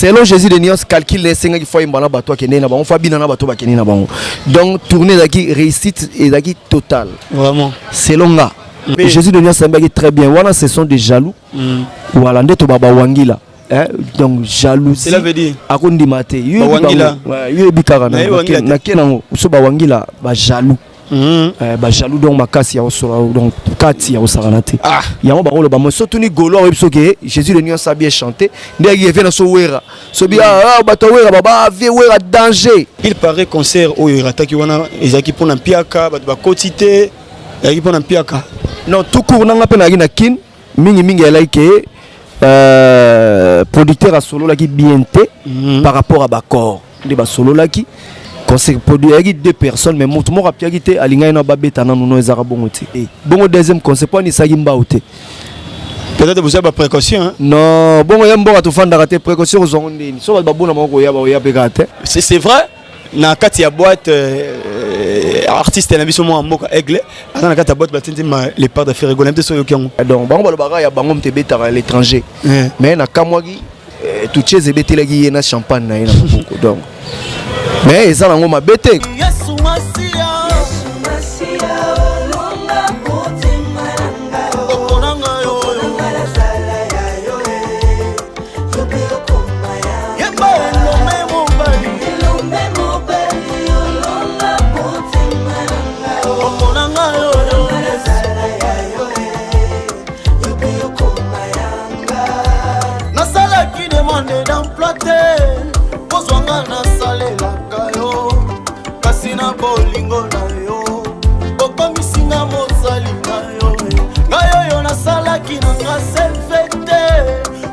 Selon Jésus de Nuance, calcul esengaki fo ayemba na bato akende na bango, fo abina na bato bakende na bango. Donc tournée ezalaki réussite, ezalaki totale. Vraiment. Selon nga. Jésus de Nuance ayembaki très bien. Wana ce sont des jaloux. Voilà nde toba bawangila. Hein? Donc jalousie. Cela veut dire akondima te. Yo Bawangila. Yo yebi kaka na Na ye wangila te. na ke nango so bawangila ba jaloux. Ba jaloux donc makasi ya osola donc kati ya osakana te. Ah. Yango bakoloba mo surtout ni Gaulois oyebi soki Jésus de Nuance a bien chanté nde ayaki efe na so wera sobi ah ah, bato ya wera baba vie wera danger. Il paraît concert oyo erataki wana ezalaki mpona mpiaka, bato bakoti te, ezalaki mpona mpiaka. Non, tout court nanga mpe nayaki na Kin mingi mingi elaki ke producteur asololaki bien te par rapport à bacor nde basololaki conseil produit ayaki deux personnes mais moto moko apiaki te alingaki na babeta nanu no ezaka bongo te. Eh, bongo deuxième conseil mpo anisaki mbau te. Peut-être vous avez précaution, hein? Non, bongo ya mboka tofandaka te, précaution kozwango ndeni so bato babona moko koya bakoya mpe kaka te. C'est vrai, na kati ya boîte artiste na biso mwa mboka Aigle aza na kati ya boîte batindi ma les parts d'affaires rigola mpe so yoki yango. Donc bango balobaka ya bango moto ebetaka à l'étranger. Mais nakamwaki Tucheze ebetelaki ye na champagne na ye na maboko. Donc mais eza nango mabe te. Yesu Masiya, yemba elombe mobali, opona ngai oyo. Nasalaki demande d'emploi te, kozwanga nasalelaka yo, kasi na bolingo na yo okomisinga mosali na yo. Ngai oyo nasalaki nanga selfe te,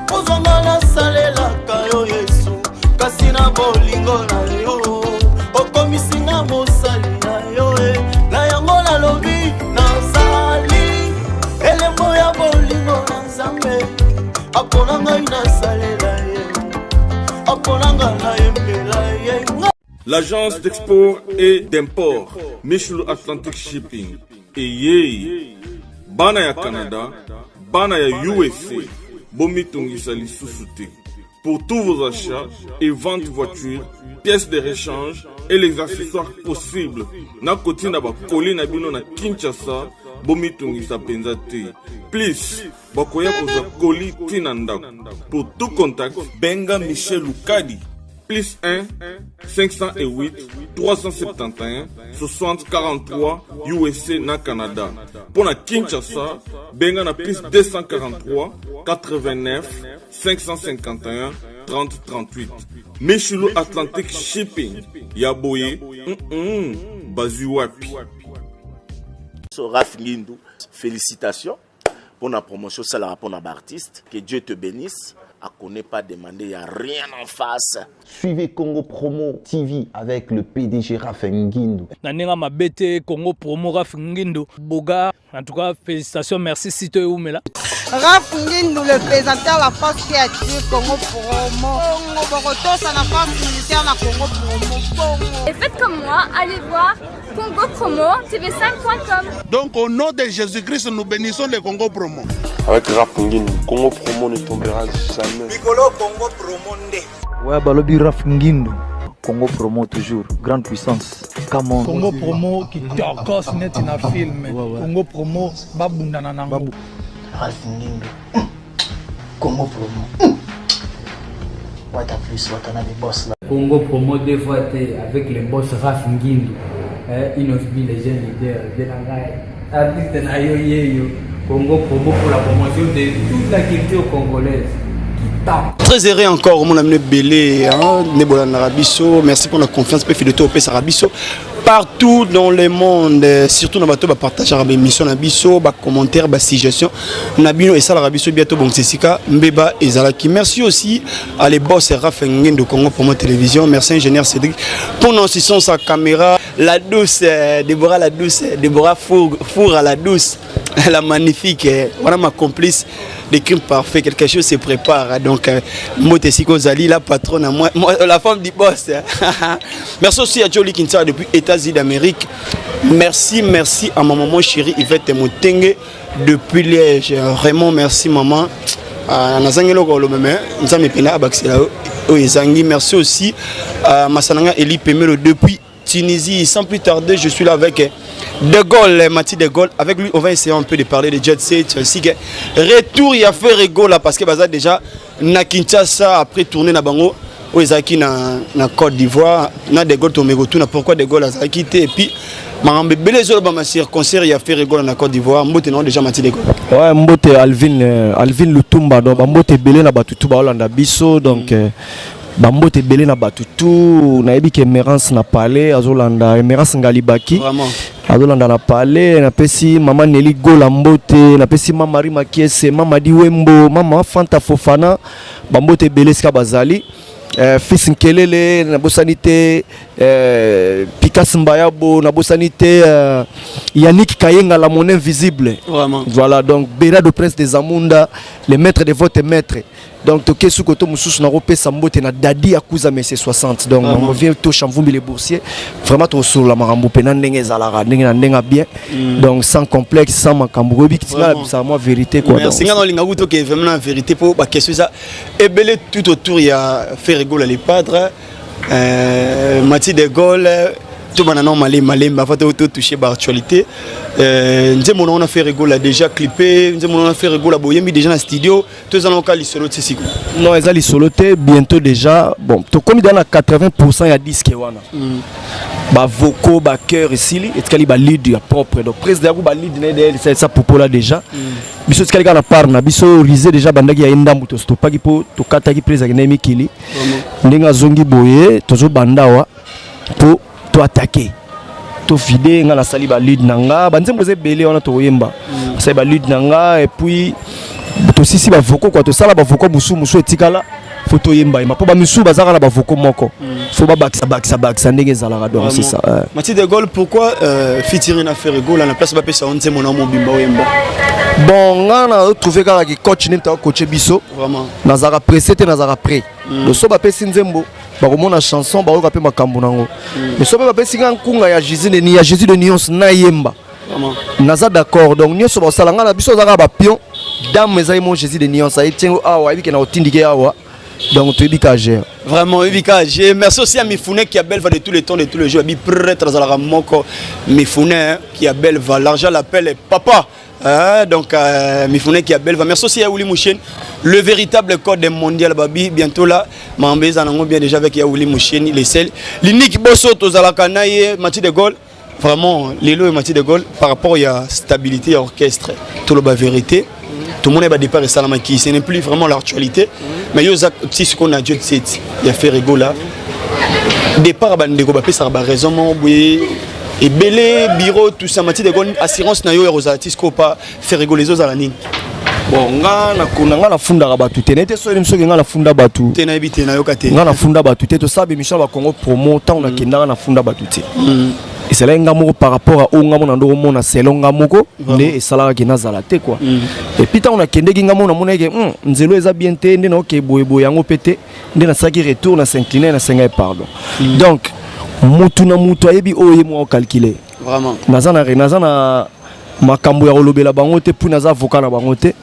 kozwanga nasalelaka yo Yesu, kasi na bolingo na yo okomisinga mosali na yo. Na yango nalobi nazali elembo ya bolingo na Nzambe, apona ngai nasalela ye, apona ngai nayembela ye. L'agence d'export et d'import Michel Atlantic Shipping eyei bana ya Canada, bana ya USA, bomitungisa lisusu te. Pour tous vos achats et ventes voitures, pièces de rechange et les accessoires possibles, na kotinda bakoli na bino na Kinshasa, bomitungisa mpenza te. Plus bakoya kozwa koli ntina ndako. Pour tout contact, benga Michel Lukadi plus 1 508 371 60 43 USA na Canada. Pour na Kinshasa, benga na plus 243 89 551 30 38. Michelo Atlantic Shipping ya boye bazwi wapi. So Raf Ngindu, félicitations pour la promotion, ça la pour l'artiste. Que Dieu te bénisse. A connaît pas demander, y a rien en face. Suivez Congo Promo TV avec le PDG Raf Ngindu. Na ndenge mabe te, Congo Promo Raf Ngindu Boga, en tout cas félicitations, merci sito eumela. Raf Ngindu, le présentateur, la force qui attire Congo Promo. Congo Bokotosa, la force militaire, la Congo Promo. Congo. Et faites comme moi, allez voir Congo Promo TV5.com. Donc au nom de Jésus-Christ, nous bénissons le Congo Promo. Avec Raf Ngindu, Congo Promo ne tombera jamais. Mikolo Congo Promo nde. Ouais, balobi Raf Ngindu. Congo Promo toujours, grande puissance. Come on. Congo Promo qui tokos neti na film. Ouais. Congo Promo babundana nango. Raf Ngindu. Congo Promo. What a plus, what a boss là. Congo Promo deux fois T avec le boss Raf Ngindu. Innoss'B les jeunes leaders de la rail. Artiste na yo yeyo. Congo Promo pour la promotion de toute la culture congolaise. Très heureux encore, mon ami Belé, hein, Nebola Narabiso. Merci pour la confiance, pe fidélité au Sarabiso. Partout dans le monde, surtout dans bateau, ba partager ba émission na biso, ba commentaire, ba suggestion. Na bino et ça Rabiso bientôt bon Sika Mbeba et Zalaki. Merci aussi à les boss Raph Ngendo Congo Promo Télévision. Merci ingénieur Cédric pour nos sa caméra, la douce Déborah la douce, Déborah Four, Four à la douce, la magnifique, voilà ma complice des crimes parfaits, quelque chose se prépare. Donc, Mbote Siko Zali, la patronne, moi, moi, la femme du boss. Merci aussi à Jolie Kinsa depuis États-Unis d'Amérique. Merci, merci à ma maman chérie Yvette Motenge depuis Liège. Vraiment, merci maman. Nazangi eloko koloba, mais Nzambe mpena abakisela yo oyo ezangi. Merci aussi à Masananga Eli Pemelo depuis Tunisie. Sans plus tarder, je suis là avec De Gaulle, Mathieu De Gaulle. Avec lui, on va essayer un peu de parler de Jet Set. Ainsi que retour, il a fait là parce que baza déjà na Kinshasa après tourner na bango. Oyo ezalaki na Côte d'Ivoire, na De Gaulle tomeko tuna pourquoi De Gaulle azalaki te et puis makambo ebele ezolobama sur concert ya Ferre Gola na Côte d'Ivoire. Mbote nango déjà, Mathieu De Gaulle. Ouais, mbote Alvin, Alvin Lutumba. Donc bambote ebele na bato tu baolanda biso. Donc bambote ebele na bato tu. Nayebi ke Emerance na palais azolanda, Emerance Ngalibaki. Vraiment. Azolanda na palais. Napesi mama Neli Gola mbote, napesi mama Marie Makiese, mama Diwembo, mama Fanta Fofana, bambote ebele esika bazali. Fils Nkelele nabosani te, Pikas Mbayabo nabosani te, Yannick Kayenga, la monnaie invisible. Vraiment. Voilà, donc Bera de Prince des Amunda, le maître de votre maître. Donc toke suko to mosusu, nakopesa mbote na Dadi Akuza Mese 60. Donc Vraiment. vient to Chamvumbi les boursiers. Vraiment tosolola makambo mpena ndenge ezalaka, ndenge na ndenge bien. Donc sans complexe, sans makambo oyebi kitinga Vraiment. bisa mwa vérité quoi. Merci. Donc, Nga nalinga kutu toke vraiment na vérité mpo baquestion eza ebele tout autour ya Ferre Gola le Padre. Mathieu De Gaulle, tobanda nao malembe malembe avant totouche baactualité. Nzembo nango na Ferre Gola déjà clippé, nzembo nango na Ferre Gola boyembi déjà na studio to eza nango ka lisolo ti siko? Non, eza lisolo te, bientôt déjà. Bon, tokomi déjà na 80 ya disque wana. Bavocaux, bachœur esili, etikali balead ya propre. Donc président yaku balead na ye esa popola déjà. Biso etikali kaka na part na biso rise déjà bandaki ya ye ndambu, tostopaki mpo tokataki mpe ezalaki na ye mikili. Ndenge azongi boye, tozobanda awa mpo toatake tofide. Nga nasali balead na nga, banzembo eza ebele wana tokoyemba. Nasali balead na nga et puis tosisi bavocaux quoi, tosala bavocaux mosusu mosusu etikala, faut toyemba yemba mpo bamisusu bazalaka na bavocaux moko, faut babakisa bakisa bakisa ndenge ezalaka. Donc c'est ça, ouais. Mathieu De Gaulle, pourquoi featuring na Ferre Gola na place bapesa yo nzembo na mobimba oyemba? Bon, nga na trouvé kaka ki coach nde moto akocoache biso. Vraiment. Nazalaka pressé te, nazalaka prêt. Donc so bapesi nzembo, bakomona chanson, bakoyoka mpe makambo nango. Mais so mpe bapesi nga nkunga ya Jésus de, ya Jésus de Nuance nayemba, Vraiment. naza d'accord. Donc nyonso basala nga na biso ozalaka bapion dame, eza ye mo Jésus de Nuance aye tiengo awa, ayebi ke na otindike awa. Donc toyebi ka gère. Vraiment, Ebika, j'ai merci aussi à Mifune qui a belle va de tous les temps, de tous les jours. Abi prêtre Zalaka Moko Mifune hein, qui a belle va. L'argent l'appelle papa. Hein, donc Mifune qui a belle va. Merci aussi à Ouli Mouchen, le véritable code mondial babi. Bientôt là, Mambé Zanango bien déjà avec Yaouli Mouchen, les sels. L'unique bosso Tozalaka Naye, Mathieu de Gaulle. Vraiment, Lelo et Mathieu de Gaulle, par rapport à la stabilité orchestre, tout le vérité. Tout le monde est départ et salamaki, ce n'est plus vraiment l'actualité. Mais yo si ce qu'on a Dieu il y a Ferre Gola. Départ bandeko bapesa ba raison mo boye ebele bureau tout ça. Mathieu de Gaulle, assurance na yo ya kozala tisco pas Ferre Gola ezozala nini? Bon, nga nakunda, nga nafundaka bato te. Naye te soki soki nga nafunda bato. Te, nayebi te, nayoka te. Nga nafunda bato te. Tosala bémission ya bacongo promo, ntango nakendaka nafunda bato te. Ezalaki nga moko par rapport à oyo nga mona ndo komona selon nga moko nde esalaka ke nazala te quoi. Et puis ntango nakendeki, nga moko namonaki ke nzelo eza bien te, nde naoke boyeboye yango mpe te, nde nasalaki retour na s'incline, nasengai pardon. Donc mutu na mutu ayebi oyo ye moko calcule. Vraiment. Naza na makambo ya kolobela bango te, puis naza avocat na bango te.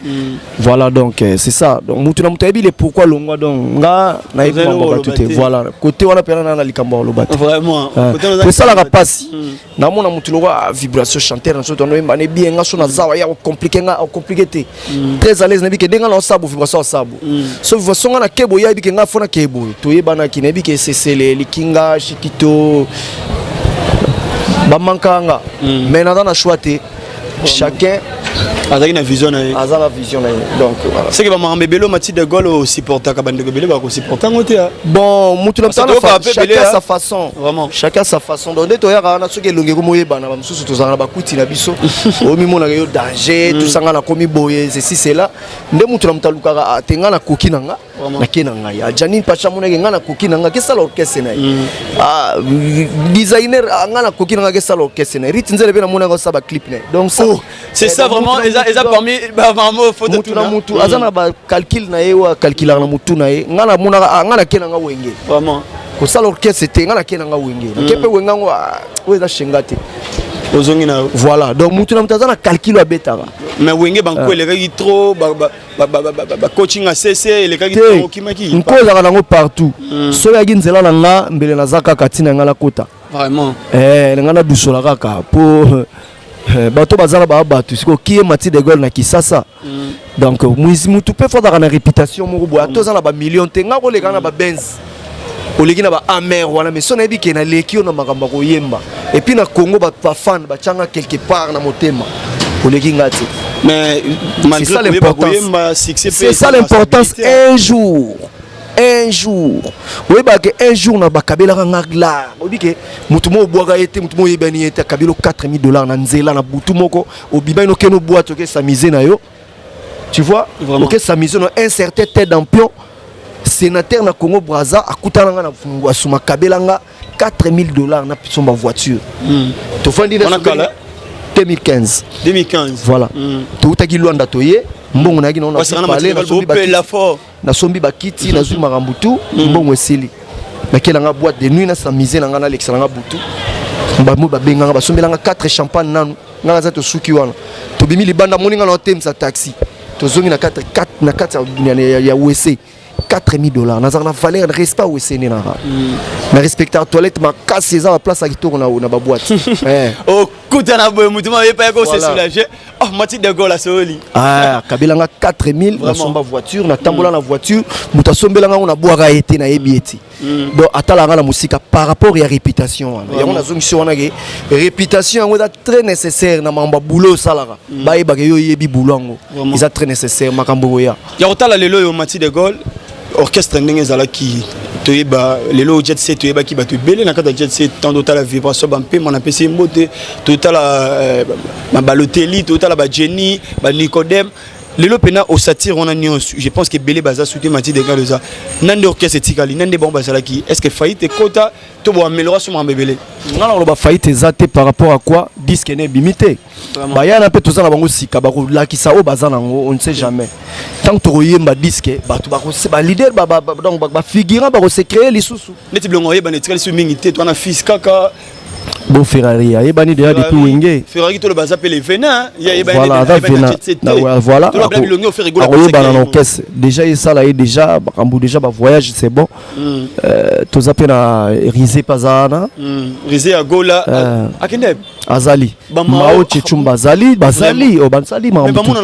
Voilà, donc c'est ça. Donc mutu na mutu ayebi le pourquoi longwa. Donc nga nayebi Ozali mambo bato koloba te. te. Voilà, côté wana mpena na likambo ya koloba te. Vraiment. Côté wana Po esalaka mpasi namona mutu lokwa vibration chanteur na so tonoyemba ne bien, nga so naza wa ya kocompliquer, nga ocompliquer te. Très à l'aise, nayebi ke ndenge nga na osala vibration, asabo so vibration nga na kebo, ye ayebi ke nga fo na kebo, toyebanaki. Nayebi ke esesele likinga shikito bamankaka nga, mais naza na choix te, chacun azalaki na vision na ye. Aza na vision na ye, donc voilà. Seke bamakambo ebele Mathieu de Gaulle osupportaka, bandeko ebele bakosupporta yango te. Bon, mutu na Parce que toyoka mpe ebele, chacun hein. sa façon. Vraiment. Chacun sa façon. Donc nde toyaka wana, soki elongi ekomoyebana, bamosusu tozalaka na bakuti na biso, omimonaka yo danger, tosanga nakomi boye, ceci cela. Nde mutu na moto alukaka te, nga nakoki na nga. Vraiment. Nake na ngai. Ah, Janine Pacha amonaki nga nakoki na nga kesala orchestre na ye. Ah, designer, ah, nga nakoki na nga kesala orchestre na ye. Rit Nzele mpe namonaka osala baclip na ye. Donc ça, Oh, c'est Eh, ça donc, vraiment mutu na eza mutu eza parmi ba vraiment photo. Mutu na mutu aza na bacalcul na ye oyo acalculaka na mutu na ye. Nga namonaka, ah, nga nake na nga Wenge. Vraiment. Kosala orchestre te, nga nake na nga Wenge, nake mpe Wenge yango, ah, oyo eza shenga te. Ozongi na Voilà, donc mutu na mutu aza na calcul abetaka. Mais Wenge banko elekaki trop, ba coaching a cc elekaki trop, okimaki. Nko ezalaka nango partout. Soki ayaki nzela na nga, mbele naza kaka ntina nga nakota. Vraiment. Eh, na nga nadusola kaka po bato baza na baa bato sikoyo kie Mati de Gaulle na Kisasa. Donc mutu mpe fo azalaka na réputation moko boye, ata oza na bamillion te, nga koleka na babenz, oleki na baamer wana, mais so nayebi ke naleki yo na makambo ya koyemba, et puis na Congo bato bafan batianga quelque part na motema, oleki nga te. Mais C'est ça l'importance, c'est ça l'importance. Un jour, un jour oyebaka, un jour na bakabelaka nga lar, oyebi ke motu moko obwaka ye te, motu moko oyebani ye te, akabeli 4000 $ na nzela na butu moko, obimai nokende obwate, oke s'amuser na yo, tu vois, oke s'amuser na un certain tête d'ampion, sénateur na Congo Braza, akutana nga na asuma, akabela nga 4000 $ na somba voiture. Tofandi na 2015. 2015. Voilà. Toutaki Lwanda, toye mbongo nayaki nango, nasombi bakiti, nazwi makambo tu, mbongo esili, nakelanga boîte de nuit, nasamize na nga, nalekisa nanga butu, bamo babenganga, basombelanga 4 champagne nanu nga naza. Tosuki wana, tobimi libanda, moni nga na otemisa taxi, tozongi na kati ya WC, 4000 $. Nazalaka na valeur, respect WC nde naka na respectaka toilette makasi, eza baplace ya kitoko na baboîte. Okutana boye, motu ma oyepa yako se soulager. Oh, Mati de Gaulle asoli. Akabelanga 4000, nasomba voiture, natambola na voiture. Moto asombelanga ngo, nabwaka ye te, nayebi ye te. Donc atalaka na mosika par rapport ya réputation wana. Yango nazongisi wana ke réputation yango eza très nécessaire na makambo ya boulot osalaka, bayebaka yo oyebi boulot yango, eza très nécessaire makambo koya. Ya kotala lelo oyo, Mati de Gaulle, orchestre ndenge ezalaki, toyeba lelo Jet Set, toyebaki bato ebele na kati ya Jet Set. Tant totala vibration, bampema napesi ye mbote, totala babaloteli, totala bagenie, banicodème, lelo mpena osatire wana nyonso, je pense que ebele baza soute. Mati de Gaulle, eza na nde orchestre etikali na nde bango bazalaki, est ce que faillite ekota to boamélioration makambo ebele? Nga na koloba faillite eza te. Par rapport à quoi? Disque ne ebimi te, bayana mpe toza na bango sika, bakolakisa oyo baza nango, on ne sait jamais. Tant tokoyemba disque, bato baleader, donc bafigurant bakose créer lisusu. Neti bilongo oyebana etikali so mingi te, to wana fils kaka. Bon, Ferrari ayebani déjà depuis Wenge. Ferrari, toloba aza mpe le vena. Voilà, aza vena, voilà. Akoyebana na orchestre déjà, esala ye déjà makambo, déjà bavoyage, c'est bon. Toza mpe na Rise mpe aza wana. Rise ya Gola akende. Azali Mao Chechumba, azali, bazali oyo basali makambo,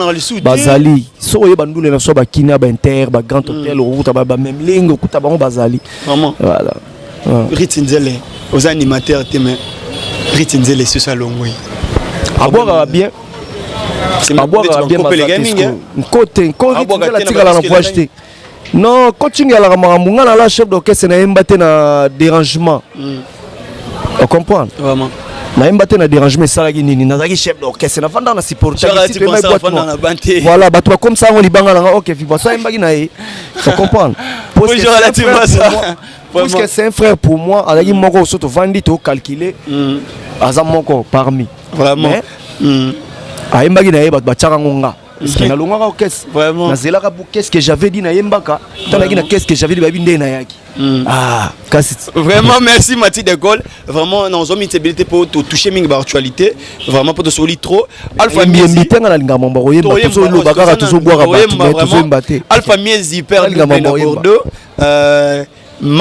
bazali. Soki oyeba ndule na so, bakini ya bainter, bagrand hôtel, okuta bamemling, okuta bango bazali. Voilà. Riti Nzele, oza animateur te, mais Riti Nzele susu alongwe. Abwakaka bien, abwakaka bien. Nkote nko atikala na voyage te, non, coaching ezalaka makambo. Nga nala chef d'orchestre, nayemba te na dérangement, ocomprendre? Nayemba te na dérangement, esalaki nini? Nazalaki chef d'orchestre, navandaka na supportvoilà, bato bakomisa yango libanga nanga. Ok, vibration ayembaki na ye, ocomprendre? Puisque c'est un frère pour moi, azalaki moko so tovandi tocalcule, aza moko parmi. Vraiment. Ayembaki na ye, bato batiaka ngo nga parce que nalongwaka orchestre, nazelaka bu qu'est-ce que j'avais dit, nayembaka ntango nayaki na qu'est-ce que j'avais dit, bayebi nde nayaki. Ah, kasi. Vraiment, merci Mati de Gaulle. Vraiment, nazomi ebele te mpo totouche mingi baactualité, vraiment mpo tosoli trop. Alpha Miezi te, nga nalingaka mambo koyemba, tozoloba kaka, tozobwaka bato, mais tozoyemba te. Alpha Miezi, père na Bordeaux,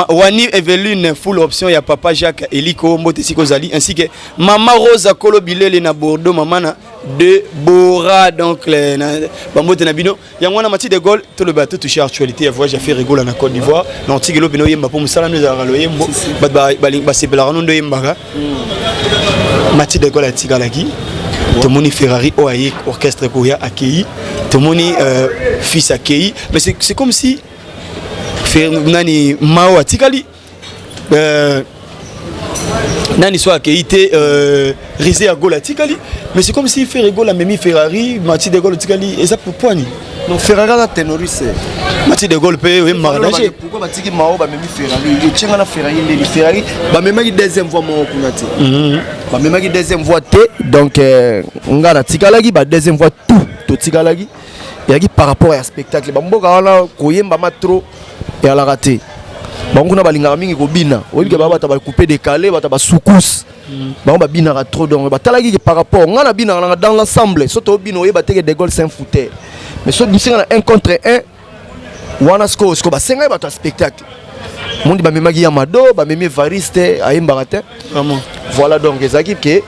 Wani Eveline full option ya papa Jacques Eliko, mbote siko zali, ainsi que mama Rosa Kolo Bilele na Bordeaux, mama na de Bora, donc na bambote na bino. Yango wana, Mati de Gaulle, toloba to toucher actualité ya voyage ya Ferre Gola na Côte d'Ivoire. Na otikelo bino yemba po mosala no ezalaka loyembo, bato basepelaka no nde oyembaka. Mati de Gaulle atikalaki, tomoni Ferrari oyo aye orchestre koya akei, tomoni fils akei, mais c'est comme si nani Mao atikali, nani so akei te, Rise ya Gol atikali, mais c'est comme si Ferre Gola amemi Ferrari, Mati de Gol atikali, eza poani? Non, Ferrari aza ténoriste. Mati de Gol mpe oyembaka danger. Pourquoi batiki Mao, bamemi Ferrari? Otienga na Ferrari ndeni? Ferrari bamemaki deuxième voix moko kuna te, bamemaki deuxième voix te. Donc nga natikalaki, ba deuxième voix tout totikalaki, eyaki par rapport ya spectacle. Bamboka wana koyembama trop eyalaka te, bango kuna balingaka mingi kobina. Oyebi ke baa bato bacoupe décalé, bato basukuse. Bango babinaka trop, donc batalaki ke par rapport ngai nabinaka nanga dans l'ensemble. So tobina, oyeba te ke De Gaulle c'est un fouteur, mais so bisinga na 1 contre 1 wana, sikoyo sikoyo basengai bato ya spectacle mondi, bamemaki ya Mado, bamemi Evariste, ayembaka te. Voilà, donc ezalaki ke,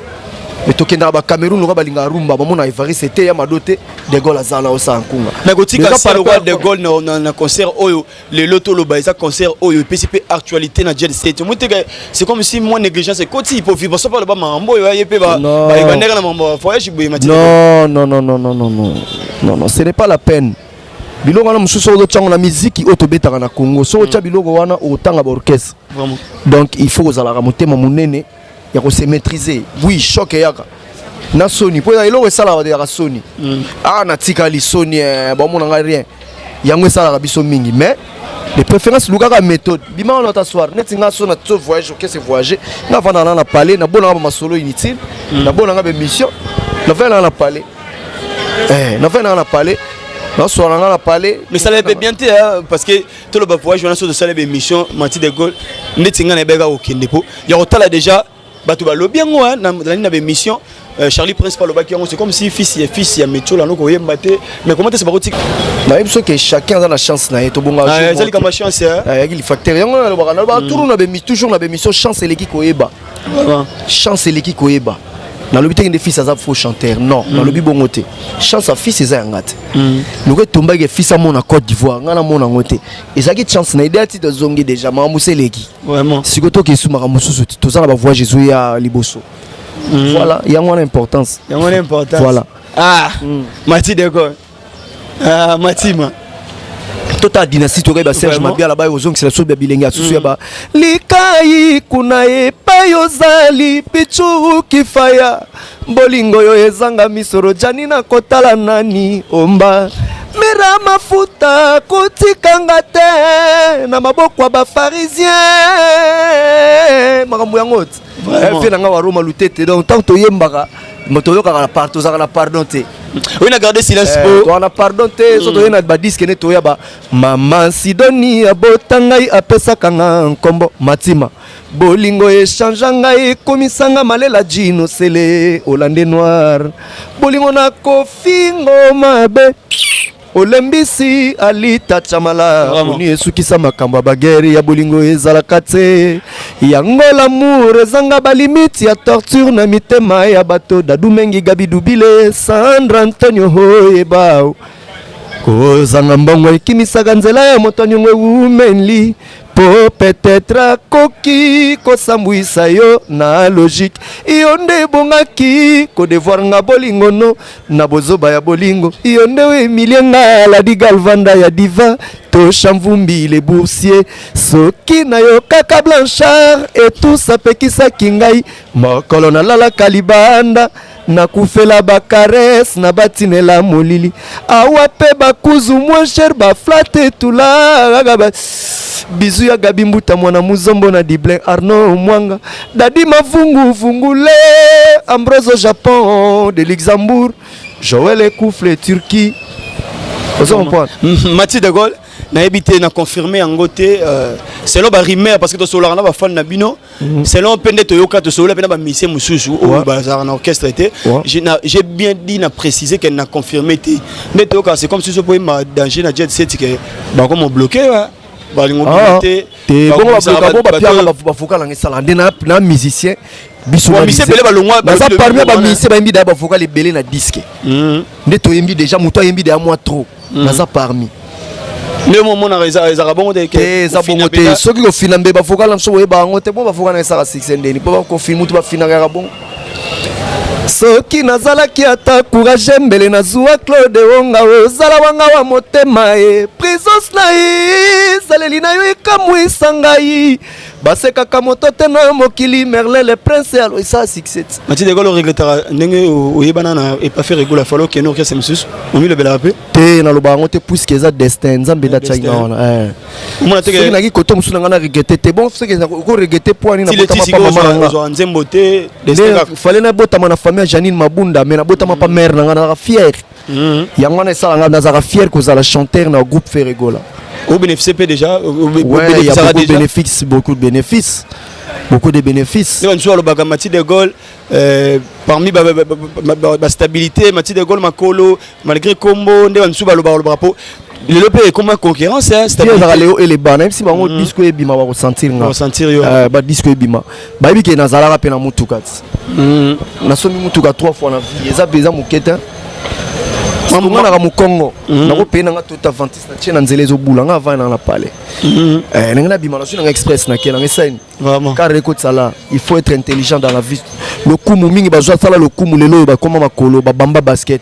mais tokendaka bacameroun loka balingaka rumba, bamona Evariste te, ya Mado te, De Gaulle aza na osala nkunga. Mais kotika saloka De Gaulle na concert oyo lelo toloba eza concert oyo epesi mpe actualité na jet set, omoi teke c'est comme si moi négligence ekoti po vibration mpe aloba makambo oyo aye mpe bandeka na makambo voyage boye. Mati. Non, non, non, non, non, non, non, non, non, ce n'est pas la peine. Biloko wana mosusu oyo otyango na miziki oyo tobetaka na Congo, soki otya biloko wana, otanga baorchestre. Donc il faut kozalaka motema monene ya kose maîtriser. Oui, choc eyaka na soni, mpo eloko esalaka bato yaka soni. Ah, natikali soni, bamona ngai rien, yango esalaka biso mingi. Mais de préférence lukaka méthode, bima wana ata soir neti nga so na to voyage, orchestre voyage, nga vandaka na palais, nabonanga bamasolo inutile, nabonanga bémission, navandaka na palais, navandaka na palais, naswala nga na palais. Mais ça mpe bien te, parce que toloba voyage wana, so tosala bémission, Mati De Gaulle, ndeti nga nayebeka kokende mpo ya kotala déjà bato balobi yango nani na bémission. Charlie Prince alobaki yango, c'est comme si fils ya Metiola no koyemba te, mais comment est-ce bakotika? Nayebi soki chacun aza na chance na ye, tobonga. Ezali kama chance. Ayaki facteur yango nalobaka, nalobaka toujours na bémission, chance eleki koyeba, chance eleki koyeba. Nalobi te nde fils aza faux chanteur, non, nalobi bongo te. Chance ya fils eza yanga te. Loko etombaki fils amona Côte d'Ivoire, ngai namona yango te, ezalaki chance na idea ti tozongi déjà, makambo mosu eleki. Sikoyo tokesu makambo mosusu te, toza na bavoyage ezoya liboso. Voilà, yango wana importance. Yango wana importance. Voilà. Ah, Mati Deko, ah, Matima. Tota dynastie, tokoyeba Serge Mabiala, baye kozongisela biso ya bilenge ya susu ya ba likai kuna epai ozali pichu kifaya bolingo oyo ezanga misoro jani na kotala nani omba mera mafuta kotikanga te na maboko ya baparisien, makambo yango ti fe na nga wa Roma lutete. Donc ntango toyembaka, toyokaka, tozalaka na pardon te. Oyo na garde silence. Po toza na pardon te. So toye na badisque ne, toya ba mama Sidoni abota ngai, apesaka nga nkombo Matima, bolingo echange ngai, ekomisanga malela jino sele olande noir, bolingo na kofingo mabe olembisi alita chamala oni esukisa makambo ya baguerre ya bolingo ezalaka te. Yango l'amour ezanga balimite ya torture na mitema ya bato. Dadu Mengi, Gabi Dubile, Sandra Antonio, oyeba kozanga mbongo ekimisaka nzela ya moto anyongo ewumeli, po peut-être akoki kosambwisa yo na logique. Yo nde ebongaki kodevoir nga bolingo no na bozoba ya bolingo. Yo nde oemilie nga Ladi Galvanda ya diva Toshamvumbi le boursier. Soki nayokaka Blanchard etusa apekisaki ngai mokolo nalalaka libanda, nakufela bacaresses na batinela molili awa mpe bakuzu moins cher baflate etula bizu ya Gabi Mbuta mwana muzombo na Diblin Arnaud Mwanga Dadi Mavungu Vungule Ambroso Japon de Luxembourg Joël Ekufle Turquie, ozo comprendre? Mathieu de Gaulle, nayebi te na confirme yango te, selon barumeur, parce que tosololaka na bafan na bino, selon mpe nde toyoka, tosolola mpe na bamusicien mosusu oyo bazalaka na orchestre te. J'ai bien dit na préciser ke na confirme te. Nde toyokaka, c'est comme si so po oyemba danger na jet set ke bakoma bloqué, balingo te. Te, bongo babloka bo bapiaka bavocal yango esala nde na musicien biso. Ebele balongwa. Naza parmi ya bamusicien bayembi daya bavocal ebele na disque nde toyembi déjà, moto ayembi deya mwa trop, naza parmi. Nde momonaka ezalaka bongo te? Te, eza bongo te. Soki kofina mbe bavocal na biso boyeba yango te, bo bavocal na esaka succès ndeni mpo bakofina mutu bafinaka yaka bongo. Soki nazalaki ata courage, mbele nazwa Claude Onga, ozala wanga wa motema e présence na ye, ezaleli na yo ekamwisa ngai, basekaka moto te na mokili. Merlin le prince alo esala succès. Mati de Gaulle, oregretaka ndenge oyebana na epafe Regola, falo okende orchestre mosusu, omilobelaka mpe? Te, naloba yango te, puisque eza destin Nzambe nde atiaki nga wana. Soki naki kote mosusu na ngai na regrete te. Bon, soki okoregrete po ani nabotama pa mama na nga nzembo te. Fale nabotama na famille ya Janine Mabunda, mais nabotama pa mare na ngai, nazalaka fier. Yango wana esala ngai nazalaka fier kozala chanteur na groupe Ferregola. Obénéficie mpe déjà? Ouais, il y a beaucoup de bénéfices, beaucoup de bénéfices. Beaucoup de bénéfices. Nde bamisusu balobaka Mathieu de Gaulle, parmi bastabilité, Mathieu de Gaulle makolo malgré kombo nde bamisusu balobaka balobaka po lelo mpe ekoma concurrence. Ezalaka leo eleba, nayebisi bango, disque ebima, bakosentir nga. Bakosentir yo. Badisque ebima, bayebi ke nazalaka mpe na mutuka ti nasomi mutuka trois fois na vie. Eza mpe eza moke te. Nga naka mokongo, nakopeye nanga tota ventis na tie na nzela, ezobula nga avant nanga na palais. Ndenge nabima, nazwi nanga express, nake nanga esani car ekotisala. Il faut être intelligent dans la vie. Lokumu mingi bazwa sala lokumu lelo oyo bakoma makolo, babamba basket,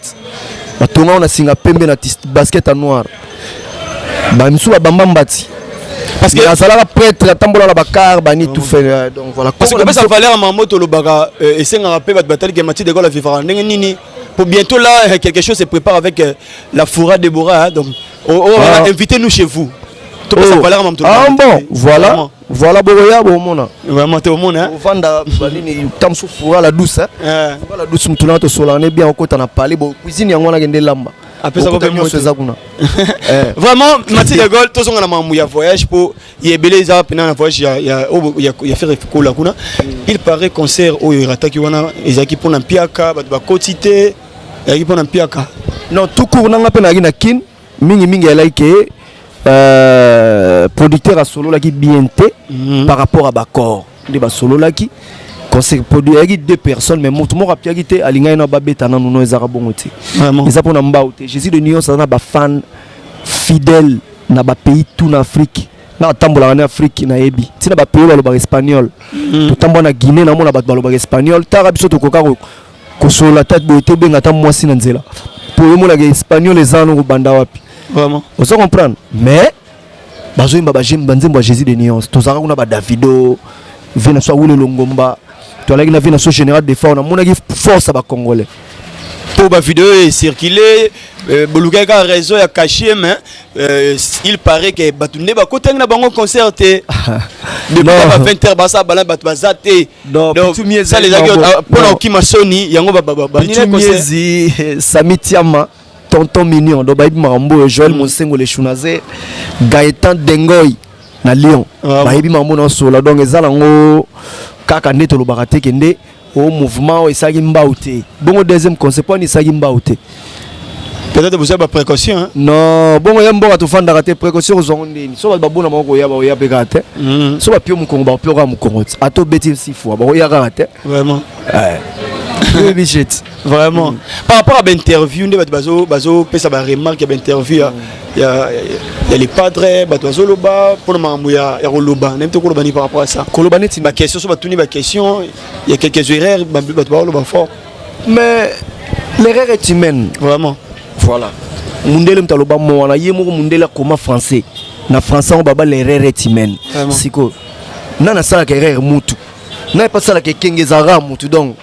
batonga na singa pembe na basket ya noir, bamisusu babamba mbati parce que azalaka prêtre, atambola na bacar bani tout fait. Donc voilà. Parce que kopesa valeur ya makambo tolobaka, esengaka mpe bato bataliki Mathieu de Gaulle avivaka ndenge nini. Pour bientôt là, quelque chose se prépare avec la Foura Déborah, hein, donc oh, oh, ah. Invitez-nous chez vous. Topesa valeur ya makambo. Ah bon, voilà, voilà, bokoya bomona. Vraiment te omona. Ovanda banini ta mosusu Foura la douce, hein? Foura la douce, mutu nanga tosolana ne bien. Okota na palais bo cuisine yango wana, kende lamba. Apesaka mpe nyonso eza kuna. Vraiment, Mathieu de Gaulle, tozonga na makambo ya voyage mpo ya ebele eza mpena na voyage ya Ferre Gola kuna. Il paraît concert oyo erataki wana ezalaki mpona mpiaka, bato bakoti te, ezalaki mpona mpiaka. Non, tout court nanga mpe nazalaki na Kine mingimingi. Elaki ke producteur asololaki bien te par rapport à baccord nde basololaki. Conseil produit ayaki deux personnes, mais moto moko apiaki te, alingaki na babeta nanu. No, ezaka bongo te, eza mpona mbau te. Jésus de Nuance aza na bafan fidèle na bapays tout na Afrique. Na atambolaka na Afrique, nayebi ntina bapays balobaka espagnol. Totambola na Guinée, namona bato balobaka espagnol. Taka biso tokoka kosolola ta boye te, obenga ata mwasi na nzela po oyomonaka espagnol eza wana kobanda wapi. Vraiment. Ozo comprendre? Mais bazoyemba banzembo ya Jésus de Nuance. Tozalaka kuna, badavido ve na so, awule longomba, toalaki na ve na so général de fois, namonaki force ya bacongolais. Mpo bavideo ecircule, bolukaki kaka raison ya cachet, mais il paraît que bato nde bakotangi na bango concert te depuis ba 20 heures basala bala, bato baza te. Donc sala ezalaki mpona okima soni yango. Miezi Sami Tiama, tonton mignon, donc bayebi makambo oyo. Joël Monsengo, le Shunaze, Gaëtan Dengoy na Lyon, bayebi makambo na osola. Donc eza nango kaka nde tolobaka te ke nde o mouvement oyo esalaki mbau te. Bongo deuxième conseil mpo ani esalaki mbau te? Peut-être vous avez baprécaution, hein? Non, bongo ya mboka tofandaka te, précaution kozwango ndeni? So bato babona bango koya, bakoya mpe kaka te. So bapio mokongo, bakopio kaka mokongo te. Ata obeti six fois, bakoya kaka te. Vraiment. Oyebi jeti. Vraiment, par rapport à bainterview nde bato bazopesa baremarque ya bainterview ya les padres, bato bazoloba mpona makambo ya koloba, nayebi te koloba nini par rapport à ça. Koloba neti? Baquestion, so batuni baquestion, il y a quelques erreurs, bato bazoloba fort. Mais l'erreur est humaine. Vraiment. Voilà, mundele moto aloba mo wana, ye moko mundele akoma français na français yango baba l'erreur est humaine. Sikoyo nani asalaka erreur? Mutu nani mpe asalaka ekenge ezalaka mutu. Donc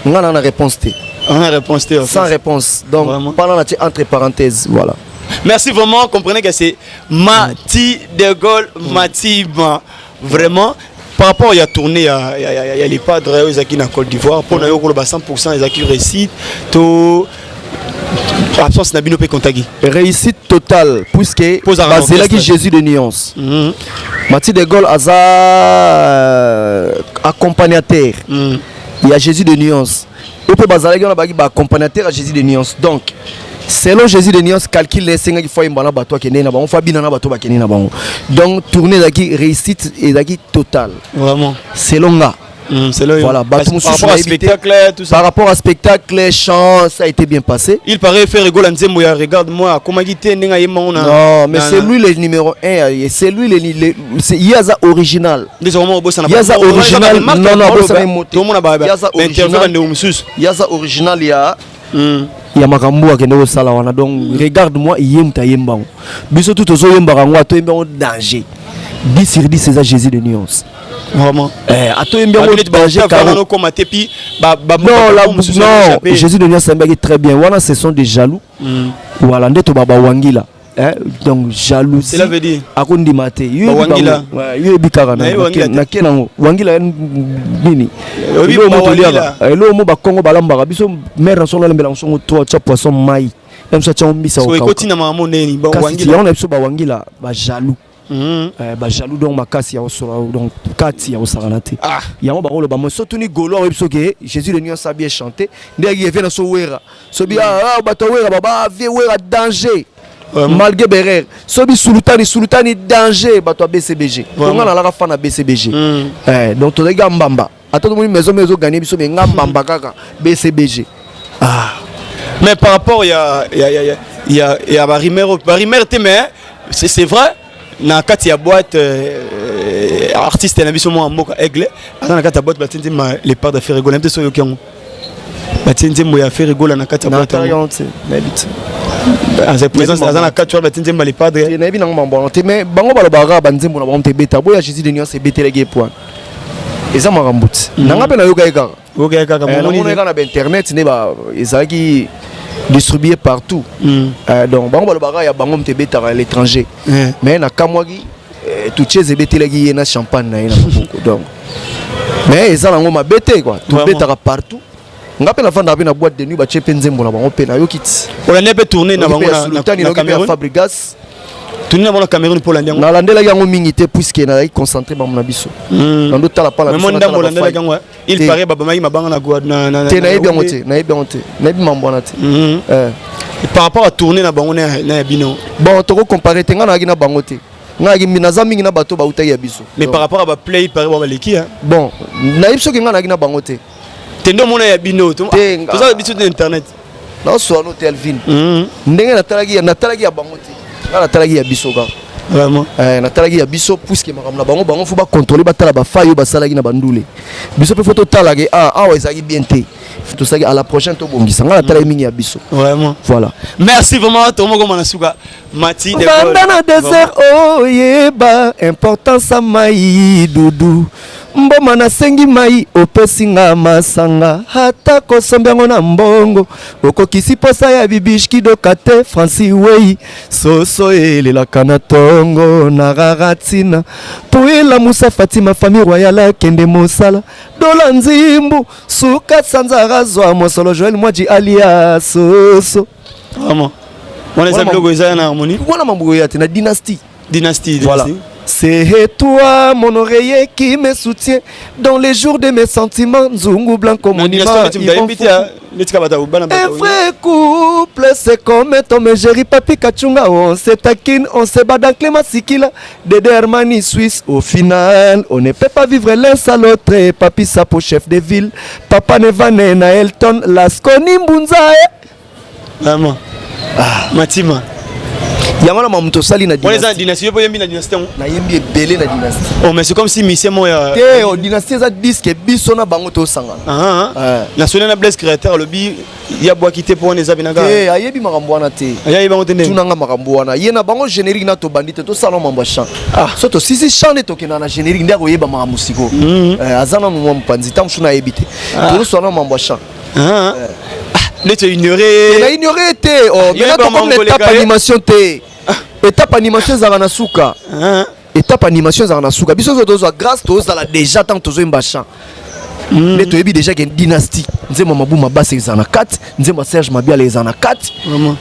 nga na réponse te. Na réponse te. Sans réponse. Donc pendant na tie entre parenthèses, voilà. Merci vraiment. Comprenez que c'est Mati de Gaulle, Matima vraiment. Par rapport ya tournée ya les padres oyo ezalaki na Côte d'Ivoire, mpona yo koloba 100 ezalaki réussite to absence na bino mpe kontaki? Réussite totale, puisque bazelaki Jésus de Nuance. Mati de Gaulle aza accompagnateur ya Jésus de Nuance. Oyo mpe bazalaki wana bazalaki baaccompagnateur ya Jésus de Nuance. Donc selon Jésus de Nuance, calcul esengaki fo ayemba na bato, akende na bango, fo abina na bato, bakende na bango. Donc tournée ezalaki réussite, ezalaki totale. Vraiment. Selon nga. Voilà, bato par mosusu rapport à spectacle, tout ça. Par rapport à spectacle, chant, ça a été bien passé. Il paraît Ferre Gola, nzembo ya regarde moi akomaki te ndenge ayemba ngo na Non, mais c'est lui le numéro 1, c'est lui le c'est Yaza original. Yaza original. Non non, bosana moto. Tomona ba Yaza interview original. Bandeko mosusu. Yaza original ya makambo akende kosala wana. Donc regarde moi, ye moto ayemba yango, biso tu tozoyembaka yango, atoyembi yango danger. 10 sur 10 eza Jésus de Nuance. Vraiment. Atoyembi yango danger caro. Okoma te puis Non, la, non, Jésus de Nuance ayembaki très bien wana. Ce sont des jaloux. Voilà nde toba bawangila. Hein, donc jalousie. Cela veut dire? Akondima te. Yo yebi Bawangila. bango. Ouais, yo yebi kaka Na ye wangila te. Nake nango wangila ya nini? Oyebi Eloko mo bawangila. toliaka, eloko mo bakongo balambaka biso, mare na songo alambela songo to atia poisson mai ya biso, atia mbisa. So ekoti na makambo ndeni? Kasi bawangila. yango na biso bawangila, bajaloux. Bajaloux donc makasi ya kosola, donc kati ya kosakana te. Yango bakoloba mo so tuni golo oyebi soki Jésus de nuance a bien chanté nde ayaki evie na so Wera sobi bato ya Wera baba vie Wera danger malgré berere sobi Sulutani, Sulutani danger, bato ya BCBG. Nga nalaka fan na BCBG. Donc tozalaki ka mbamba, ata tomoni maison mère ezoganye biso, me nga mbamba kaka BCBG. Ah. Mais par rapport ya barumeur, barumeur te, mais c'est vrai, na kati ya boîte artiste na biso mwa mboka Aigle aza na kati ya boîte, batie nzembo Le Padre Ferre Gola te. So oyoki yango, batie nzembo ya Ferre Gola na kati ya boîte yango? Nayebi te. Aza présence, aza na kati wana, batie nzembo ya Le Padre. Nayebi nango mambo wana te, mais bango balobaka banzembo na bango te ebeta boya. Jésus de nuance ebetelaki ye point, eza makambo te. Nanga mpe nayoka ye kaka. Oyoka kaka. Namona kaka na bainternet nde ezalaki distribué partout. Donc bango balobaka ya bango moto ebetaka à l'étranger, mais nakamwaki tutie ebetelaki ye na champagne na ye na maboko. Donc mais eza nango mabe te quoi, tobetaka partout. Nga mpe nafandaka mpe na boîte de nuit, batie mpe nzembo na bango mpe nayoki ti. Olandi mpe tournée na bango na Cameroun? Fabregas. Tournée na bango na Cameroun mpo olandi yango? Nalandelaki yango mingi te puisque nazalaki concentré bango na biso, nandotala pa na biso. Ndambo olandelaki yango, il paraît babamaki mabanga na Te, nayebi yango te, nayebi yango te, nayebi mambo wana te. Par rapport à tournée na bango na ya bino? Bon, tokocompare te. Nga nayaki na bango te, nga naza mingi na bato bautaki ya biso. Mais par rapport à baplay, paraît baleki. Bon, nayebi soki nga nayaki na bango te. Te, nde omona ya bino, toza biso te internet. Naoswano te, Alvin. Ndenge natalaki ya bango te, nga natalaki ya biso kaka. Vraiment? Natalaki ya biso puisque makambo na bango, bango faut bacontrôle, batala bafai oyo basalaki na bandule. Biso mpe faut totalaka awa ezalaki bien te, tosalaki, à la prochaine tobongisa. Nga natalaki mingi ya biso. Vraiment. Voilà. Merci vraiment, tomokoma na suka, Mati. Vanda na désert, oyeba importance ya mai. Dudu mboma, nasengi mai, opesi nga masanga. Ata kosombi yango na mbongo, okokisi posa ya bibishkidoka te. Franci wei soso elelaka na ntongo na rara ntina po elamusa Fatima. Famille royale akende mosala, dola nzimbu suka sanza azwa mosolo. Joel Mwaji alia soso. Vraiment, wana eza biloko eza na harmonie. Wana mambo ya te na dynastie. Dynastie. Voilà. C'est toi mon oreiller qui me soutient dans les jours de mes sentiments. Nzungu Blanco monument. Un vrai couple, c'est comme Tom et Jerry, Papi Kachunga. On se taquine, on se bat dans Clément Sikila, Dédé Armani Suisse. Au final, on ne peut pas vivre l'un sans l'autre. Papi Sapo, chef de ville. Papa Nevane na Elton, Lasconi Mbunza. Vraiment. Ah. Matima. Yango na mamu tosali na wana eza dynastie. Yo mpo oyembi na dynastie yango? Nayembi ebele na dynastie. Oh, mais c'est comme si mission moko ya te. Oh, dynastie eza disque biso na bango tosangana. National na Blaise Créateur alobi ya bwaki te mpo wana eza penaka. Te, ayebi makambo wana te. Ayebi bango te ndenge tunanga makambo wana ye na bango. Générique na tobandi te, tosala mambo ya chant. So tosisi chant nde tokenda na générique, nde akoyeba makambo sikoyo. Aza nanu mwa mopanzi, ntango mosusu nayebi te. Tozosala mambo ya chant. Nde ignoré. Na ignoré te. Oh, maintenant tokomi na étape animation te. Étape animation ezalaka na suka, étape animation ezalaka na suka. Biso nyonso tozwa grâce, tozala déjà ntango tozoyemba chant nde toyebi déjà ke dynastie, nzembo ya Mabuma Basi ezala na kati, nzembo ya Serge Mabiala ezala na kati,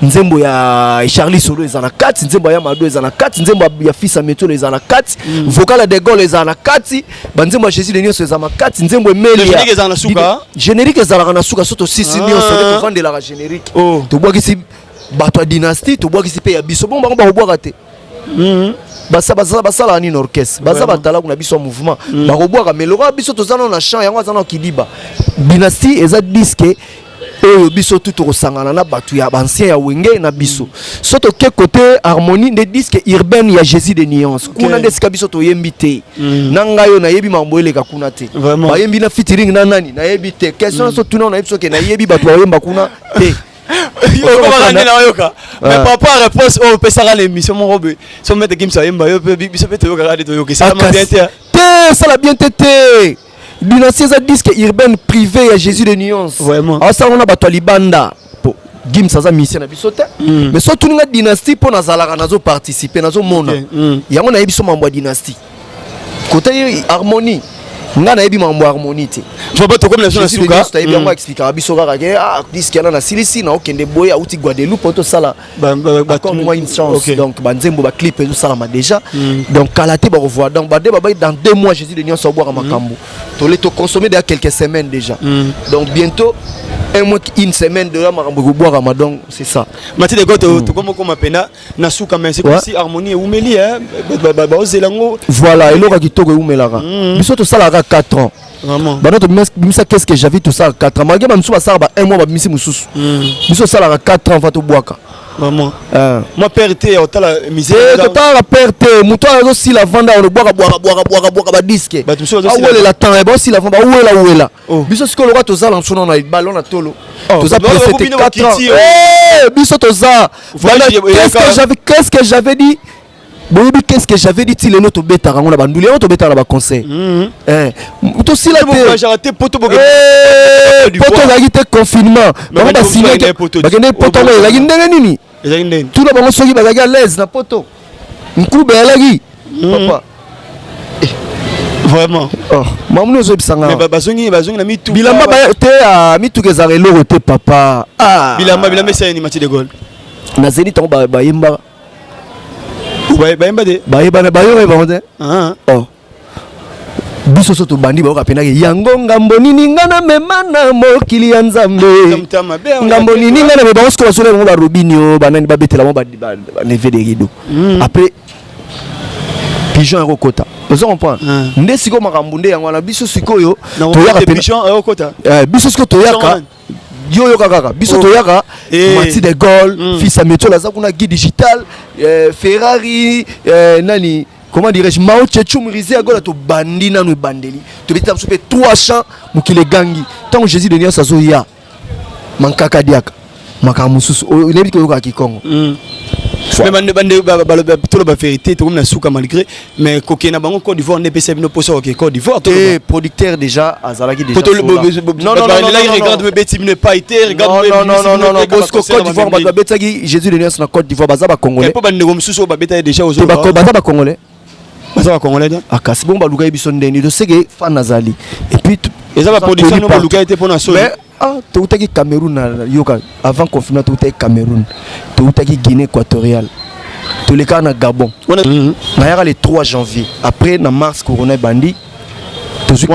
nzembo ya Charlie Solo ezala na kati, nzembo ya Yamado ezala na kati, nzembo ya Fils ya Metolo ezala na kati, vocal ya De Gaulle ezala na kati, banzembo ya Jésus de nyonso ezala na kati, nzembo Emelia. Générique ezala na suka? Générique ezalaka na suka. So tosisi nyonso nde tovandelaka générique, tobwakisi bato ya dynastie, tobwakisi mpe ya biso. Bongo bango bakobwaka te. Basalaka nini? Orchestre baza batalaku na biso ya mouvement, bakobwaka. Mais lokola biso toza nano na champ, yango aza nano kidiba. Dynastie eza disque oyo biso tu tokosangana na bato ya baancien ya Wenge na biso. So toke côté harmonie, nde disque urbaine ya Jésus de nuance. Kuna nde esika biso toyembi te. Na ngai oyo nayebi makambo eleka kuna te. Bayembi na featuring na nani, nayebi te. Question so tuna, nayebi soki nayebi bato bayemba kuna te. Okomaka nde nayoka, mais par rapport à réponse oyo opesaka na émission moko boye, so Maître Gims ayemba, yo mpe biso mpe toyokaka nde toyoka, esalama bien te. Te, esala bien te te. Dynastie eza disque urbaine privé ya Jésus de nuance. Aosala na bato ya libanda po Gims aza musicien na biso te. Mais so tuninga dynastie, mpo nazalaka nazoparticipe, nazomona yango, nayebi so mambo ya dynastie. Côté harmonie, Nga nayebi makambo ya harmonie te. Papa, tokomi na biso na suka. Toyebi yango, expliquaka biso kaka ke ah, disque wana nasilisi, naokende boye, auti Guadeloupe po tosala accorde-moi une chance. Donc banzembo, baclip ezosalama déjà. Donc kala te bakovoir. Donc bade babai dans 2 mois, Jésus de nyonso abwaka makambo. Tole toconsommer déjà quelques semaines déjà. Donc bientôt un mois, une semaine de la makambo ekobwakama. Donc c'est ça. Matide Go, tokomokoma pena na suka, mais c'est comme si harmonie eumeli, baozela yango. Voilà, eloko ya kitoko eumelaka. Biso tosalaka 4 ans. Vraiment. Banda tobimisa Qu'est-ce que j'avais, tosalaka 4 ans, malgré bamisusu basalaka ba 1 mois, babimisi mosusu. Biso tosalaka 4 ans va tobwaka. Vraiment. Moi père te otala misère. Totalaka père te. Moto oyo azosila vanda, olobwaka bwaka bwaka bwaka bwaka badisque, awelela temps, baosila vanda, bawela wela. Biso sikoyo loka tozala mosu na ballon na tolo, toza pressé te. 4 ans biso toza. Qu'est-ce que j'avais dit? Boyebi Qu'est-ce que j'avais dit, ti lelo tobetaka yango na banduli, yango tobetaka na baconcert. Tosila te, poto ezalaki te, confinement. Bango basignaki, bakende poto. Yango ezalaki ndenge nini? Tuna bango soki bazalaki à l'aise na poto. Nkube ezalaki, papa. Vraiment. Oh, mamuni ozoyebisanga. Bazongi, bazongi na mituka. Bilamba te, mituka ezalaka eloko te, papa. Bilamba, bilamba esali nini, Mathieu de Gaulle? Nazeli ntango bayembaka. Bayemba te. Bayebana, bayoka bango te. Oh, biso so tobandi, bayoka mpenake yango. Ngambo nini nga namema na mokili ya Nzambe? Ngambo nini nga namema? Bango sikoyo basola bango, barobini o banani, babetela bango balever de rideau. Après pigeon ekokota, ozo comprendre nde sikoyo makambo nde yango wana. Biso sikoyo toyaka, biso sikoyo toyaka, yo yoka kaka, biso toyaka. Mati de Gaulle, fils ya Metol, aza kuna, guide digital, Ferrari, nani, comment dirais-je, Mao Chechum Rizé Agola. Tobandi nanu ebandeli, tobeti biso mpe trois chants, mokili egangi. Ntango Jésus de nyonso azoya, mankaka diaka makambo mosusu oyebi, koyokaka kikongo. Mais toloba vérité, tokomi na suka malgré, mais kokende na bango Côte d'Ivoire nde epesa bino mposa koke Côte d'Ivoire? Te, producteur déjà azalaki déjà. Non, non, non, regarde, mebeti bino epai te. Regarde, non, non, non, non, non, Bosco, Côte d'Ivoire, bato babetaki Jésus de nyonso na Côte d'Ivoire baza bacongolais. Mpo bandeko mosusu oyo babeta déjà. Baza bacongolais. Baza bacongolais te. Akasi bongo balukaki biso ndeni toseke fan azali et puis eza baproduction no balukaki te mpona soni. Ah, toutaki Cameroun na yoka avant confinement, toutaki Cameroun, toutaki Guinée équatoriale, tolekaka na Gabon. Nayaka le 3 janvier, après na mars corona ebandi, tozwi.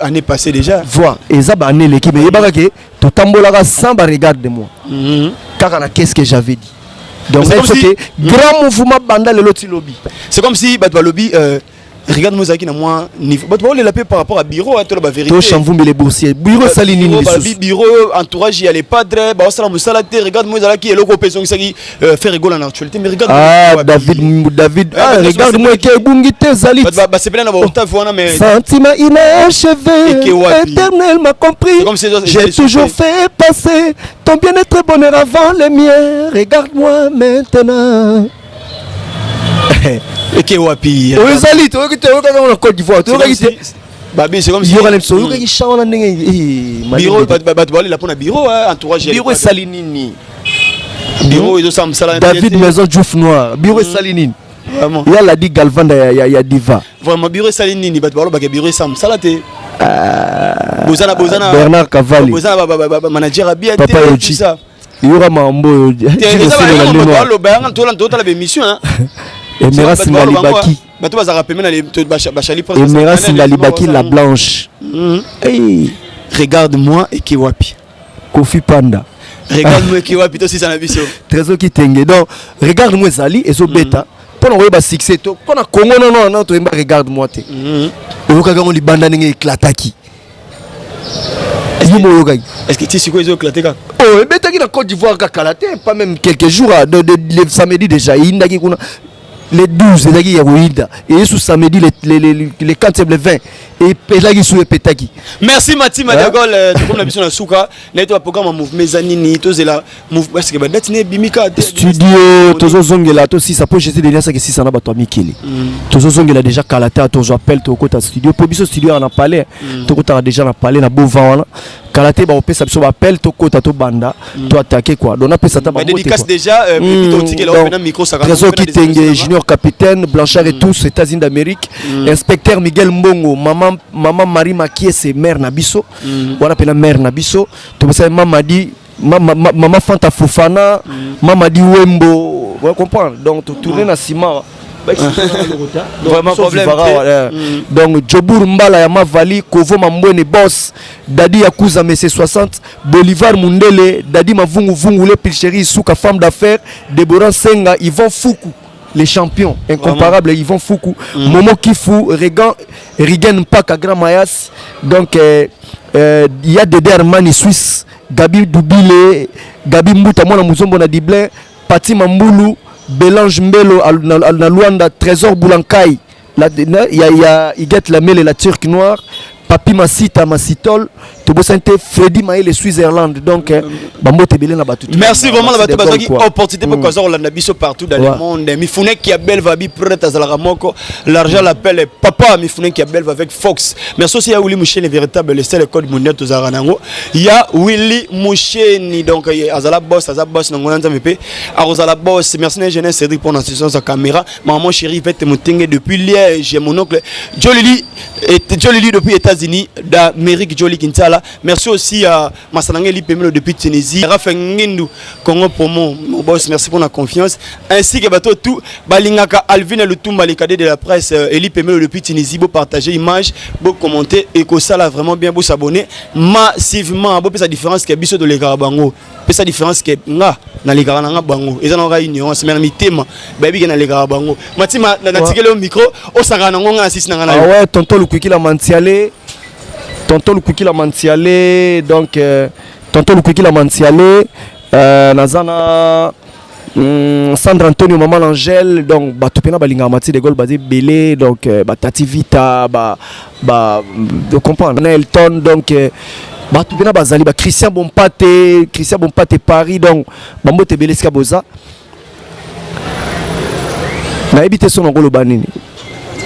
Année passée déjà. Voi eza baannée eleki, mais yebaka ke totambolaka sans baregarde de moi, kaka na Qu'est-ce que j'avais dit. Donc c'est comme si grand mouvement banda lelo ti lobi. C'est comme si bato balobi regarde moi ezalaki na mwa niveau, bato baolela mpe par rapport à bureau, tola bavérité. Toshamvumbi les boursiers, bureau esali nini? Lisusu bureau, entourage ya les padres, baosala mosala te. Regarde moi ezalaki eloko mpe ezongisaki Ferre Gola na actualité, mais regarde. Ah, David, David, ah, regarde moi eke ebungi te, ezali. Basepela na baoctave wana, mais sentiment inachevé, éternel m'a compris, j'ai toujours fait passer ton bien-être, bonheur avant les miens. Regarde-moi maintenant. Eke wapi? Oyo ezali, toyoki te, oyokaki yango na Côte d'Ivoire, toyokaki te. Babi, c'est comme si yoka na biso, oyokaki chant wana ndenge. Bureau, bato balela mpona bureau, entourage. Bureau esali nini? Bureau ezosala mosala. David Maison Diouf Noir, bureau esali nini? Yala di Galvanda ya Diva. Vraiment, bureau esali nini? Bato balobaka bureau esala mosala te. Bozana, bozana. Bernard Cavalli. Bozana manager abia te. Papa tout ça. Yoka mambo oyo. Aloba yanga, totala bémission. Emera Singa Libaki. Bato bazalaka pembe na bachali. Emera Singa Libaki, la blanche. Hey. Regarde moi eke wapi? Kofi Panda. Regarde moi eke wapi? Tosisa na biso. Trésor Kitenge. Donc regarde moi ezali ezobeta mpona koyeba succès to mpona Congo. Non, non, toyemba regarde moi te, oyokaki yango libanda ndenge éclataki, yo mo oyokaki. Est ce que ti sikoyo ezoéclate kaka? Oh, ebetaki na Côte d'Ivoire kaka kala te, pas même quelques jours de samedi déjà eyindaki kuna. Le 12 ezalaki ya koyinda, eyesu samedi le 4, le 20 ezalaki su epetaki. Merci Matima de Gaulle. Tokomi na biso na suka na ye to baprogramme ya mouvement eza nini? Tozela parce que badate ne ebimi kaka te. Studio tozozongela, tosisa mpo Jésus delia saki esisa na bato ya mikili. Tozozongela déjà kala te, tozwa appel, tokota studio mpo biso studio ya na palais. Tokotaka déjà na palais na bova wana. Kala te bakopesa biso baappel, tokota, tobanda, to attaquer quoi. Donc napesa ata Ba dédicace déjà, et puis totikela Donc, mpena micro saka. Trésor Kitenge, Junior Capitaine, Blanchard et tous, États-Unis d'Amérique, Inspecteur Miguel Mbongo, Maman, Maman Marie Makiese, mère na biso, wana pena mère na biso, topesa Mamadi, Mama, Mama Fanta Fofana, Mamadi Wembo, vous comprendre. Donc tourner na ciment. Vraiment problème te. Donc Jobur Mbala ya Mavali, Kovo Mambwene Boss, Dadi Yakuza Messe 60, Bolivar Mundele, Dadi Mavungu Vungu Le Pilcheri Souka femme d'affaires, Deborah Senga, Yvon Foukou, les champions incomparables Yvon Foukou, Momo Kifu, Regan, Rigen Mpaka Grand Mayas, donc il y a Dede Armani Suisse, Gabi Doubile, Gabi Mbuta Mwana Muzombo na Diblin, Pati Mambulu, Belange Mbelo na Luanda, Trésor Boulankai, il y a Iguette Lamele, la Turque noire, Papi Masita Masitol, tobosani te Freddy Maele Switzerland. Donc bambote ebele na bato. Merci vraiment na bato Merci bazwaki de quoi. Opportunité mpo kozwa kolanda biso partout dans le monde. Mifuneki ya Belva abi prêtre azalaka moko, l'argent l'appelle papa Mifuneki ya Belva avec Fox. Merci aussi ya Willy Musheni, véritable le seul code mondial tozalaka nango ya Willy Musheni. Donc azala boss, aza boss nango na Nzambe mpe akozala boss. Merci na jeunesse Cédric pour l'assistance à caméra, maman chérie Vete Motenge depuis Liège, mon oncle Jolili et Jolili depuis États-Unis d'Amérique, Joli Kinsala. Merci aussi à Masanange Lipemelo depuis Tunisie, Rafa Ngindu, Congo Promo, mon boss, merci pour la confiance, ainsi que bato tout balingaka Alvin Lutumba, les cadets de la presse, Eli Pemelo depuis Tunisie. Beau partager image, beau commenter et que ça là vraiment bien, beau s'abonner massivement, beau sa différence que biso de les bango pesa différence ke nga nalekaka na nga bango, eza na ignorance, mais na mitema bayebi ke nalekaka bango. Matima, natikeli yo micro, osakaka nango nga na sisi na nga na Ah yo. ouais, tonton Lukwikila Mantiale, tonton Lukwikila Mantiale, donc tonton Lukwikila Mantiale, naza na Sandra Antonio, Maman Angèle, donc bato pena balingaka Mati de Gaulle baza ebele, donc batati Vita ba, ba, de comprendre na Elton, donc bato pena bazali ba Christian Bompate, Christian Bompate Paris, donc bambote ebele esika boza. Nayebi te so nakoloba nini.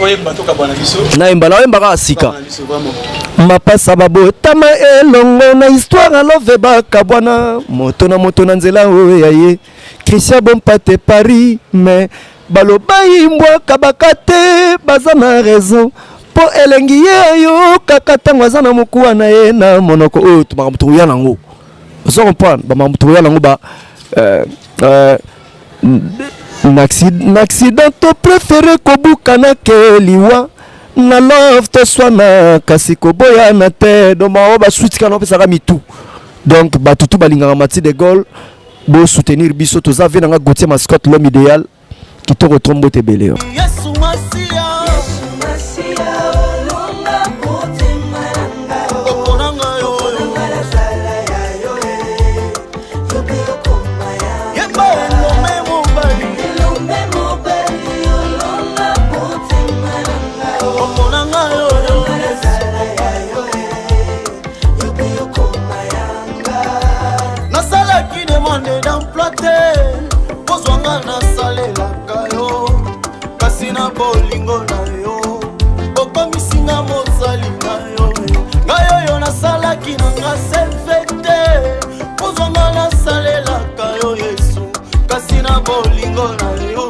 Oyemba, tokabwana biso. Nayemba, nayemba kaka sika. Kabwana biso, vraiment. Mapasa babotama elongo na histoire alove, bakabwana moto na moto na nzela oyo ya ye. Christian Bompate Paris, mais baloba imbwaka baka te, baza na raison mpo elengi ye ayokaka ntango aza na mokuwa na ye na monoko. Oyo makambo tokoya nango, ozo comprendre, bamakambo tokoya nango ba na accident to préféré kobukana ke liwa na love, toswana kasi koboyana te. Donc bao basuti kana opesaka mitu. Donc bato tu balingaka Mati de Gaulle, bosoutenir biso. Toza ve nanga Gautier Mascotte, l'homme idéal, kitoko trop, mbote ebele yo. Yesu Masiya, oponanga yo, yeba elombe mobali, oponanga yo. Nasalaki demande d'emploi te, kozwanga nasalelaka yo, kasi na bolingo na yo okomisinga mosali na yo. Ngai oyo nasalaki nanga CV te, kozwanga nasalelaka yo Yesu, kasi na bolingo na yo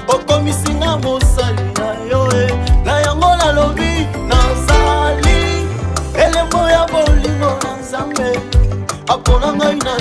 okomisinga mosali na yo e. Na yango nalobi nazali elembo ya bolingo na Nzambe, apona ngai na